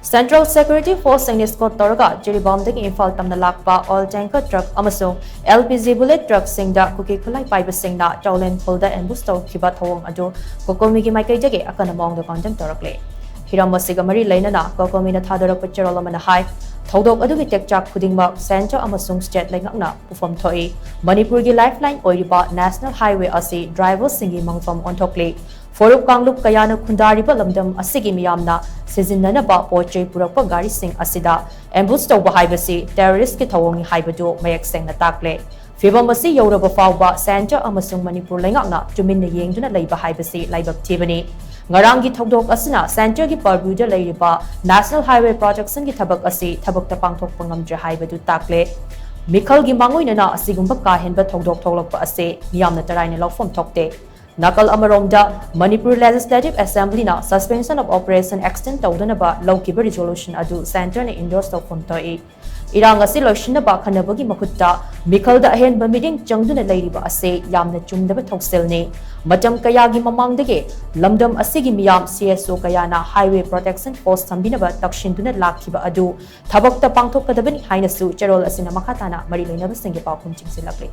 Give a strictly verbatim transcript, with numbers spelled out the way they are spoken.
Central Security Force ꯁꯤꯡꯅ escort ꯇꯧꯔꯒ ꯖꯤꯔꯤꯕꯥꯝꯗꯒꯤ ꯏꯝꯐꯥꯜ ꯇꯝꯅ ꯂꯥꯛꯄ oil tanker truck ꯑꯃꯁꯨꯡ L P G bullet truckꯁꯤꯡꯗ ꯀꯨꯀꯤ ꯈꯨꯠꯂꯥꯏ ꯄꯥꯏꯕꯁꯤꯡꯅ ꯆꯥꯎꯂꯦꯟ ꯈꯨꯜꯗ ambush ꯇꯧꯈꯤꯕ ꯊꯧꯑꯣꯡ ꯑꯗꯨ COCOMIꯒꯤ ꯃꯥꯏꯀꯩꯗꯒꯤ ꯑꯀꯟꯕ ꯃꯑꯣꯡꯗ condemn ꯇꯧꯔꯛꯂꯦ꯫ ꯍꯤꯔꯝ ꯑꯁꯤꯒ ꯃꯔꯤ ꯂꯩꯅꯅ COCOMIꯅ ꯊꯥꯗꯣꯔꯛꯄ ꯆꯦꯔꯣꯜ ꯑꯃꯅ ꯍꯥꯏ, ꯊꯧꯗꯣꯛ ꯑꯗꯨꯒꯤ ꯇꯦꯛꯆꯥꯛ ꯈꯨꯗꯤꯡꯃꯛ centre ꯑꯃꯁꯨꯡ state ꯂꯩꯉꯥꯛꯅ ꯄꯨꯐꯝ ꯊꯣꯛꯏ꯫ ꯃꯅꯤꯄꯨꯔꯒꯤ lifeline ꯑꯣꯏꯔꯤꯕ national highway ꯑꯁꯤ driverꯁꯤꯡꯒꯤ ꯃꯪꯐꯝ ꯑꯣꯟꯊꯣꯛꯂꯤ꯫ ꯐꯨꯔꯨꯞ ꯀꯥꯡꯂꯨꯞ ꯀꯌꯥꯅ ꯈꯨꯟꯗꯥꯔꯤꯕ ꯂꯝꯗꯝ ꯑꯁꯤꯒꯤ ꯃꯤꯌꯥꯝꯅ ꯁꯤꯖꯤꯟꯅꯅꯕ ꯄꯣꯠ ꯆꯩ ꯄꯨꯔꯛꯄ ꯒꯥꯔꯤꯁꯤꯡ ꯑꯁꯤꯗ ambush ꯇꯧꯕ ꯍꯥꯏꯕꯁꯤ terroristꯀꯤ ꯊꯧꯑꯣꯡꯅꯤ ꯍꯥꯏꯕꯗꯨ ꯃꯌꯦꯛ ꯁꯦꯡꯅ ꯇꯥꯛꯂꯦ꯫ ꯐꯤꯚꯝ ꯑꯁꯤ ꯌꯧꯔꯕ ꯐꯥꯎꯕ centre ꯑꯃꯁꯨꯡ ꯃꯅꯤꯄꯨꯔ ꯂꯩꯉꯥꯛꯅ ꯇꯨꯃꯤꯟꯅ ꯌꯦꯡꯗꯨꯅ ꯂꯩꯕ ꯍꯥꯏꯕꯁꯤ ꯂꯥꯏꯕꯛ ꯊꯤꯕꯅꯤ꯫ ꯉꯔꯥꯡꯒꯤ ꯊꯧꯗꯣꯛ ꯑꯁꯤꯅ centreꯒꯤ purviewꯗ ꯂꯩꯔꯤꯕ national highway protectionꯒꯤ ꯊꯕꯛ ꯑꯁꯤ ꯊꯕꯛꯇ ꯄꯥꯡꯊꯣꯛꯄ ꯉꯝꯗ꯭ꯔꯦ ꯍꯥꯏꯕꯗꯨ ꯇꯥꯛꯂꯦ꯫ ꯃꯤꯈꯜꯒꯤ ꯃꯥꯡꯑꯣꯏꯅꯅ ꯑꯁꯤꯒꯨꯝꯕ ꯀꯥ ꯍꯦꯟꯕ ꯊꯧꯗꯣꯛ ꯊꯣꯛꯂꯛꯄ ꯑꯁꯤ ꯃꯤꯌꯥꯝꯅ ꯇꯔꯥꯏꯅ ꯂꯧꯐꯝ ꯊꯣꯛꯇꯦ꯫ ꯅꯥꯀꯜ ꯑꯃꯔꯣꯝꯗ, Manipur Legislative Assemblyꯅ suspension of operation extend ꯇꯧꯗꯅꯕ ꯂꯧꯈꯤꯕ resolution ꯑꯗꯨ centreꯅ endorse ꯇꯧꯐꯝ ꯊꯣꯛꯏ꯫ ꯏꯔꯥꯡ ꯑꯁꯤ ꯂꯣꯏꯁꯤꯟꯅꯕ ꯈꯟꯅꯕꯒꯤ ꯃꯍꯨꯠꯇ ꯃꯤꯈꯜꯗ ꯑꯍꯦꯟꯕ ꯃꯤꯠꯌꯦꯡ ꯆꯪꯗꯨꯅ ꯂꯩꯔꯤꯕ ꯑꯁꯤ ꯌꯥꯝꯅ ꯆꯨꯝꯗꯕ ꯊꯧꯁꯤꯜꯅꯤ꯫ ꯃꯇꯝ ꯀꯌꯥꯒꯤ ꯃꯃꯥꯡꯗꯒꯤ ꯂꯝꯗꯝ ꯑꯁꯤꯒꯤ ꯃꯤꯌꯥꯝ CSO ꯀꯌꯥꯅ highway protection force ꯊꯝꯕꯤꯅꯕ ꯇꯛꯁꯤꯟꯗꯨꯅ ꯂꯥꯛꯈꯤꯕ ꯑꯗꯨ ꯊꯕꯛꯇ ꯄꯥꯡꯊꯣꯛꯀꯗꯕꯅꯤ ꯍꯥꯏꯅꯁꯨ ꯆꯦꯔꯣꯜ ꯑꯁꯤꯅ ꯃꯈꯥ ꯇꯥꯅ ꯃꯔꯤ ꯂꯩꯅꯕꯁꯤꯡꯒꯤ ꯄꯥꯎꯈꯨꯝ ꯆꯤꯡꯁꯤꯜꯂꯛꯂꯤ꯫